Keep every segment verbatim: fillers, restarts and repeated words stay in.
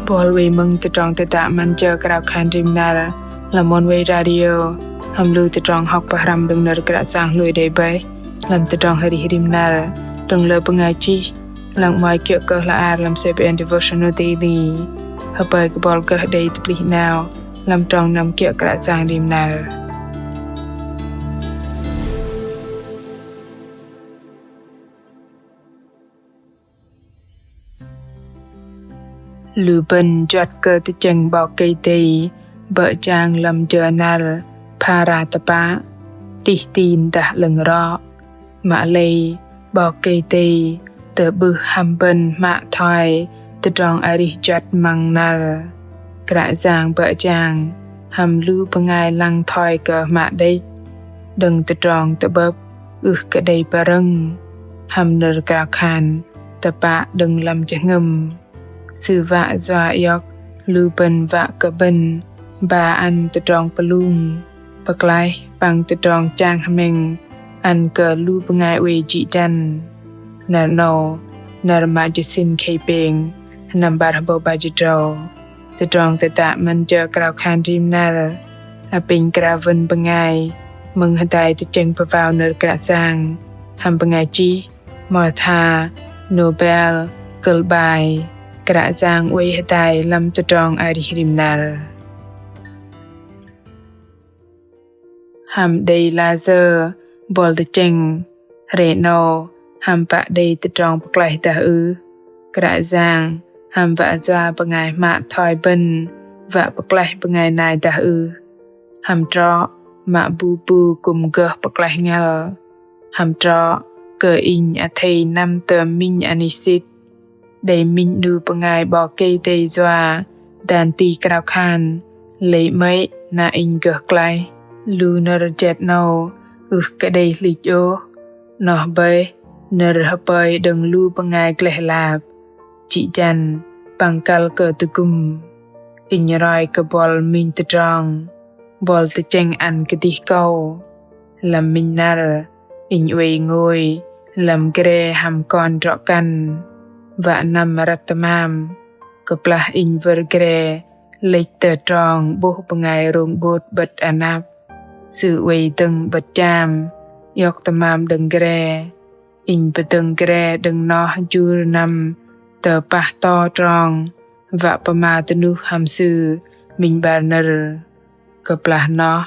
Bol wei mơ̆ng tơdrong tơdă 'Măn jơ krao khan rim năr lăm Oneway Radio, hăm lu tơdrong hŏk pơhrăm đơ̆ng nơ̆r Kră Yang lui đei bơih lăm tơdrong arih rim năr đơ̆ng lơ bơngai chih, lăng 'mơ̆i kiơ̆ kơ hla ar lăm CBN Devotional Daily. Hơpơi kơ bol gơh đei tơplih 'nao lăm trong năm kiơ̆ Kră Yang rim năr. Lu bơ̆n juăt kơ tơchĕng 'Bok Kei-Dei bơ̆ jang lăm jơ năr phara tơpă, tih tin dah 'lơ̆ng rŏ. Mă lei 'Bok Kei-Dei tơ'bưh hăm bơ̆n hmă thoi tơdrong arih juăt măng năr. Kră Yang bơ̆ jang hăm lu bơngai lăng thoi kơ hmă đĕch đơ̆ng tơdrong tơ'bơ̆p ưh kơ đei pơrơ̆ng hăm nơ̆r krao khan tơpă đơ̆ng lăm jơhngơ̆m. Sư wă yua iŏk lu bơ̆n wă kơ bơ̆n ba ăn tơdrong pơlung, pơklaih păng tơdrong chang hmĕng ăn kơ lu bơngai oei jĭ jăn. Năr 'nâu, năr mă jơsĭn khei pêng, sơnăm bar hơbâu 'bar jĭt tơdrâu. Tơdrong tơdă 'Măn jơ krao khan rim năr apinh krao wơ̆n bơngai mơ̆ng hơdai tơchĕng pơwao nơ̆r Kră Yang hăm bơngai chih Martha Noble, kơ̆l 'bai Kră Yang oei hơdai lăm tơdrong arih rim năr. Hăm đei la sơ̆ bol tơchĕng, hrei 'nâu hăm pă đei tơdrong pơklaih dah ưh? Kră Yang hăm wă yua bơngai hmă thoi bơ̆n wă pơklaih bơngai nai dah ưh? Hăm trŏ mă bu bu kư̆m gơh pơklaih ngăl. Hăm trŏ kơ inh athei năm tơ minh anih sĭt. Đei minh 'nu bơngai 'Bok Kei-Dei yua dan ti krao khan, lei 'mơ̆i na inh gơh klaih. Lu nơ̆r jet 'nâu ưh kơ đei hlĭch ôh, noh bơih nơ̆r hơpơi đơ̆ng lu bơngai gleh lap, jĭ jăn păng kăl kơ tơgŭm. Inh roi kơ bol minh tơdrong bol tơchĕng ăn kơdih kâu. Lăm minh năr inh oei ngôi lăm gre hăm kon drŏ kăn, wă năm răt tơmam. Kơplah inh wơr gre lĕch tơ trong 'bôh bơngai rông 'bôt 'bơ̆t anăp, sư oei dơ̆ng 'bơ̆t cham iŏk tơmam đơ̆ng gre. Inh pơdơ̆ng gre đơ̆ng noh jur năm tơ pah to trong, wă pơma dơnuh hăm sư minh 'bar nơ̆r. Kơplah noh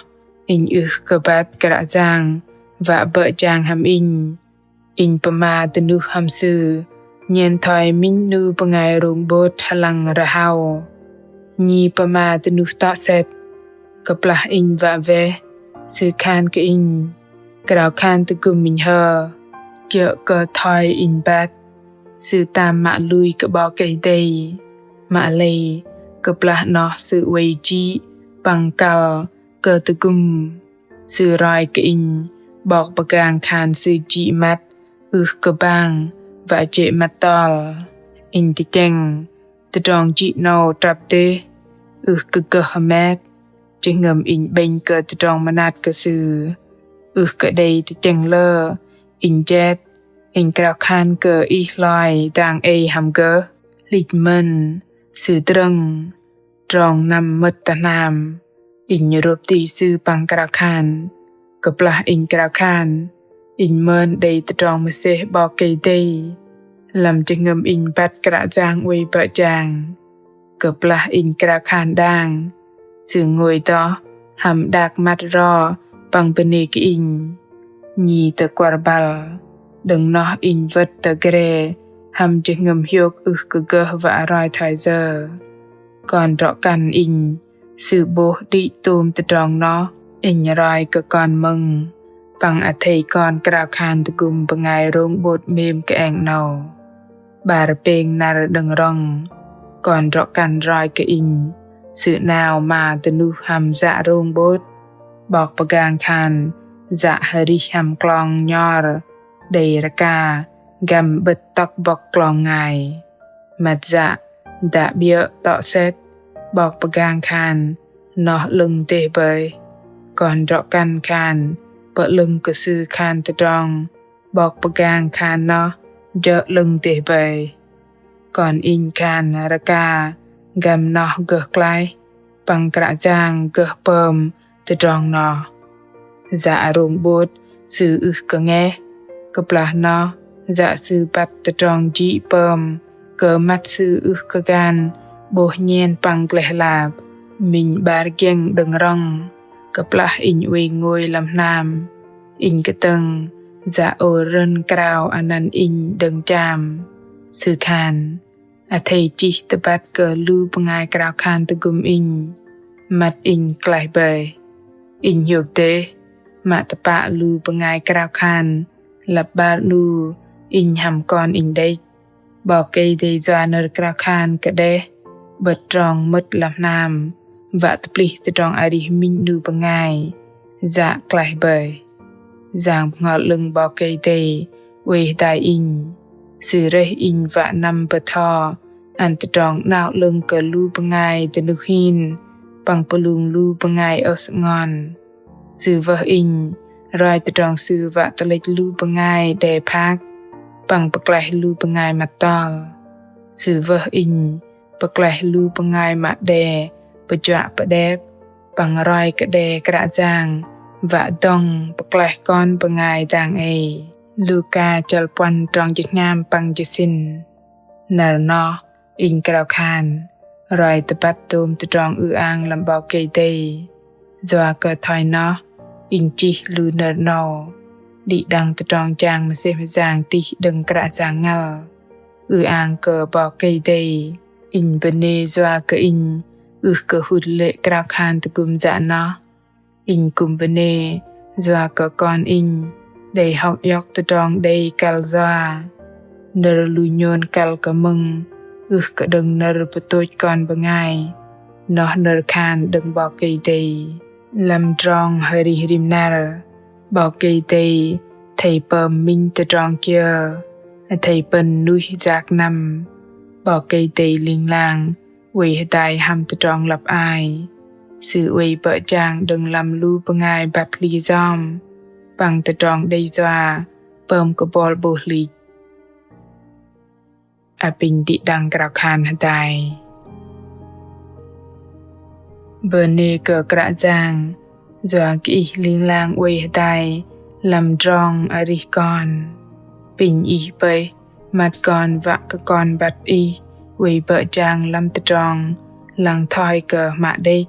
inh ưh kơ băt Kră Yang wă bơ̆ jang hăm inh. Inh pơma dơnuh hăm sư nhen thoi minh 'nu bơngai rông 'bôt hơlăng rơhao. Nhi pơma dơnuh tŏ sĕt. Kơplah inh wă weh, sư khan kơ inh: Krao khan tơgŭm minh hơ, kiơ̆ kơ thoi inh băt. Sư tam mă lui kơ 'Bok Kei-Dei. Mă lei kơplah noh sư oei jĭ păng kăl kơ tơgŭm. Sư roi kơ inh 'bok pơgang khan sư jĭ măt ưh kơ bang, wă jê̆ măt tol. Inh tơchĕng tơdrong jĭ 'nâu trăp dêh, ưh kơ gơh hơmet. Jơhngơ̆m inh 'bĕnh kơ tơdrong mơnat kơ sư. Ưh kơ đei tơchĕng lơ, inh jet, inh krao khan kơ ih hloi dang ei hăm gơh. Hlĭch mơ̆n, sư drơ̆ng. Trong năm mơ̆t tơ hnam, inh rôp ti sư păng krao khan. Kơplah inh krao khan, inh mơn đei tơdrong mơsêh 'Bok Kei-Dei. Lăm jơhngơ̆m inh băt Kră Yang oei bơ̆ jang. Kơplah inh krao khan đang, sư ngôi đoh hăm đak măt ro păng bơnê kơ inh. Nhi tơkuăr băl, đơ̆ng noh inh wơ̆t tơ gre hăm jơhngơ̆m hiôk ưh kơ gơh wă roi thoi yơ. Kon drŏ kăn inh, sư 'bôh đĭ tôm tơdrong noh. Inh roi kơ kon mơ̆ng păng athei kon krao khan tơgŭm bơngai rông 'bôt 'mêm kơeng 'nâu. 'Bar pêng năr đơ̆ng rŏng, kon drŏ kăn roi kơ inh sư 'nao ma dơnuh hăm yă rông 'bôt. 'Bok pơgang khan yă arih hăm klong nyor đei rơka găm 'bơ̆t tŏk bŏk klong ngai. Măt yă dă 'biơ̆ tŏ sĕt, 'bok pơgang khan noh 'lơ̆ng dêh bơih. Kon drŏ kăn khan pơ'lơ̆ng kơ sư khan tơdrong 'bok pơgang khan noh jơ̆ 'lơ̆ng dêh bơih. Kon inh khan rơka găm noh gơh klaih, păng Kră Yang gơh pơm tơdrong noh. Yă rông 'bôt Sư ưh kơ ngeh, kơplah noh yă Sư băt tơdrong jĭ pơm kơ măt Sư ưh kơ gan 'bôh nhen păng gleh lap. Minh 'bar giĕng đơ̆ng rŏng, kơplah inh oei ngôi lăm hnam, inh kơtơ̆ng yă ôr rơ̆n krao anăn inh đơ̆ng cham. Sư khan: Athei chih tơbăt kơ lu bơngai krao khan tơgŭm inh, măt inh klaih bơih. Inh hiôk dêh, mă tơpă lu bơngai krao khan lăp 'bar 'nu inh hăm kon inh đĕch. 'Bok Kei-Dei yua nơ̆r krao khan kơdeh 'bơ̆t trong mơ̆t lăm hnam, wă tơplih tơdrong arih minh 'nu bơngai, yă klaih bơih. Yang Bơhngol 'Lơ̆ng 'Bok Kei-Dei oei hơdai inh. Sư rơih inh wă năm bơtho ăn tơdrong 'nao 'lơ̆ng kơ lu bơngai dơnuh hin, păng pơlung lu bơngai ơh sơngon. Sư wơh inh roi tơdrong Sư wă tơlĕch lu bơngai đe phak, păng pơklaih lu bơngai măt tol. Sư wơh inh pơklaih lu bơngai mă đe pơjuă pơđep, păng roi kơ đe Kră Yang wă dŏng pơklaih kon bơngai dang ei. Luka chăl puăn trong jĭt hngam păng jĭt sĭn. Năr noh inh krao khan roi tơbăt dôm tơdrong ư-ang lăm 'Bok Kei-Dei. Yua kơ thoi noh inh chih lu nơ̆r 'nâu. Đĭ đăng tơdrong jang mơsêh mơyang tih đơ̆ng Kră Yang ngăl. Ư-ang kơ 'Bok Kei-Dei, inh bơnê yua kơ inh ưh kơ hŭt lê̆ krao khan tơgŭm yă noh. Inh kư̆m bơnê yua kơ kon inh đei hŏk iŏk tơdrong đei kăl yua. Nơ̆r lu nhôn kăl kơ mơ̆ng ưh kơ đơ̆ng nơ̆r pơtôch kon bơngai, noh nơ̆r khan đơ̆ng 'Bok Kei-Dei. Lăm trong arih rim năr, 'Bok Kei-Dei athei pơm minh tơdrong kiơ, athei pơ̆n nuih yak năm. 'Bok Kei-Dei ling lang oei hơdai hăm tơdrong lăp ai. Sư oei bơ̆ jang đơ̆ng lăm lu bơngai băt hli yom, păng tơdrong đei yua pơm kơ bol 'bôh hli. Apinh đĭ đăng krao khan hơdai. Bơnê kơ Kră Yang, yua kơ Ih ling lang oei hơdai lăm trong arih kon. Apinh Ih pơih măt kon wă kơ kon băt Ih oei bơ̆ jang lăm tơdrong lăng thoi kơ hmă đĕch.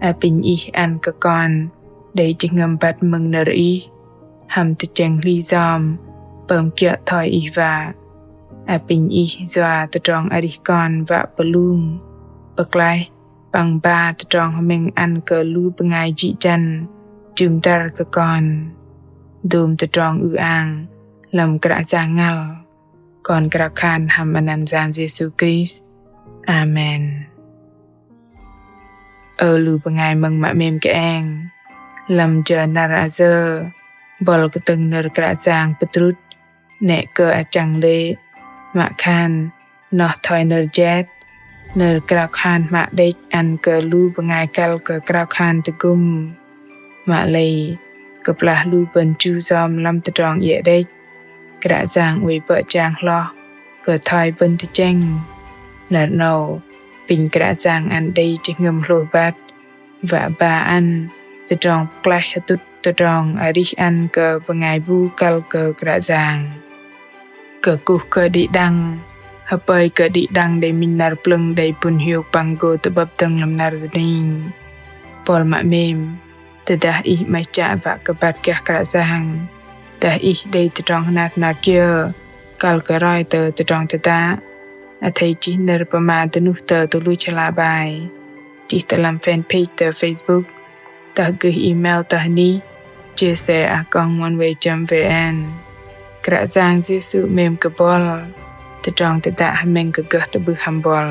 Apinh Ih ăn kơ kon đei jơhngơ̆m băt mơ̆ng nơ̆r Ih, hăm tơchĕng hli yom pơm kiơ̆ thoi Ih wă. Apinh Ih yua tơdrong arih kon wă pơlung, pơklaih, păng ba tơdrong hơmĕng ăn kơ lu bơngai jĭ jăn jŭm dăr kơ kon. Dôm tơdrong ư-ang lăm Kră Yang ngăl. Kon krao khan hăm anăn Yang Yêsu Krist. Amen. Ơ lu bơngai mơ̆ng mă 'mêm kơeng. Lăm jơ năr ayơ, bol kơtơ̆ng nơ̆r Kră Yang pơdrŭt 'nĕ kơ achăng lê̆, mă khan noh thoi nơ̆r jet, nơ̆r krao khan hmă đĕch ăn kơ lu bơngai kăl kơ krao khan tơgŭm. Mă lei, kơplah lu bơ̆n chu yom lăm tơdrong iĕ đĕch, Kră Yang oei bơ̆ jang hloh kơ thoi bơ̆n tơchĕng. Năr 'nâu, apinh Kră Yang ăn đei jơhngơ̆m hlôh băt wă ba ăn tơdrong pơklaih hơtŭt tơdrong arih ăn kơ bơngai bu kăl kơ Kră Yang. Kơkuh kơ đĭ đăng, hơpơi kơ đĭ đăng đei minh năr plơ̆ng đei pŭn hiôk păng gô tơ'bơ̆p dơ̆ng lăm năr dơning. Bol mă 'mêm, tơdah ih 'maih chă wă kơ băt gah Kră Yang, dah ih đei tơdrong hơnat hơnat kiơ kăl kơ roi tơ tơdrong tơdă, athei chih nơ̆r pơma dơnuh tơ tơluch hla bơar, chih tơ lăm fanpage tơ Facebook, dah gơih email tơ anih J C a còng oneway chấm V N. Kră Yang Yêsu 'mêm kơ bol. Tơdrong tơdă hơmĕng kơ gơh tơ'bưh hăm bol.